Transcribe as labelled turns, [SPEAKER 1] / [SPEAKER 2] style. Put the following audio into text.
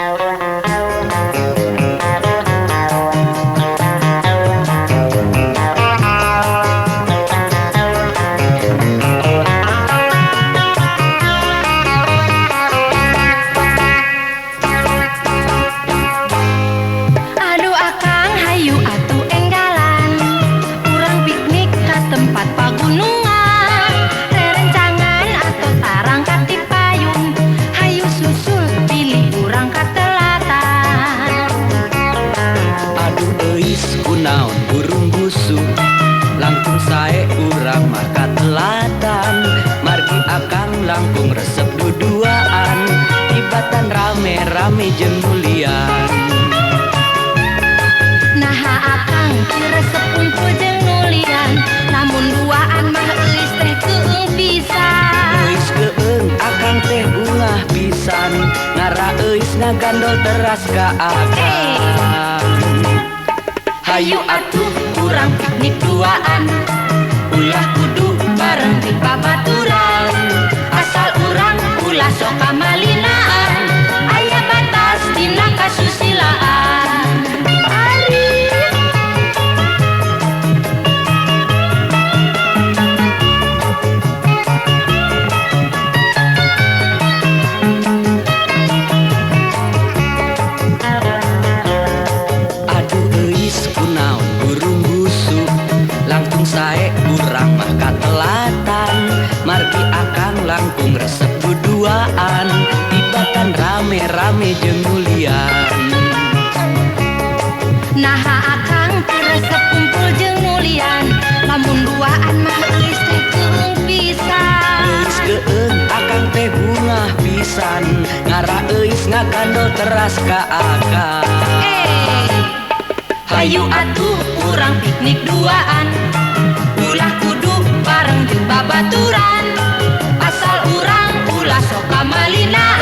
[SPEAKER 1] Aduh akang hayu atuh enggalan, urang piknik ka tempat pagunungan, rerencangan atau tarang ka payun, hayu susul pilih urang ka telatan.
[SPEAKER 2] Aduh euis kunaon burung busu, langkung sae urang mah katelatan. Margi akang langkung resep duduaan, tibatan rame-rame jeung nulian.
[SPEAKER 1] Naha akang teu resep kumpul jeung nulian, lamun duaan mah euis teh keung pisan.
[SPEAKER 2] Euis keung akang teh bungah pisan, ngara euis ngagandol teras ka akang.
[SPEAKER 1] Hayu atuh urang piknik duaan, ulah kudu bareng di babaturan. Asal urang ulah sok kamalinaan, aya batas dina kasusilaan. Ari.
[SPEAKER 2] Aduh euis kunaon burung busu, langkung sae urang mah katelatan. Margi akang langkung resep duduaan, tibatan rame-rame jeung nulian.
[SPEAKER 1] Naha akang teu resep kumpul jeung nulian, lamun duaan mah euis teh keung pisan.
[SPEAKER 2] Euis keung akang teh bungah pisan, ngara euis ngagandol teras ka akang.
[SPEAKER 1] Hayu atuh urang piknik duaan, ulah kudu bareng jeung babaturan. Asal urang ulah sok kamalinaan.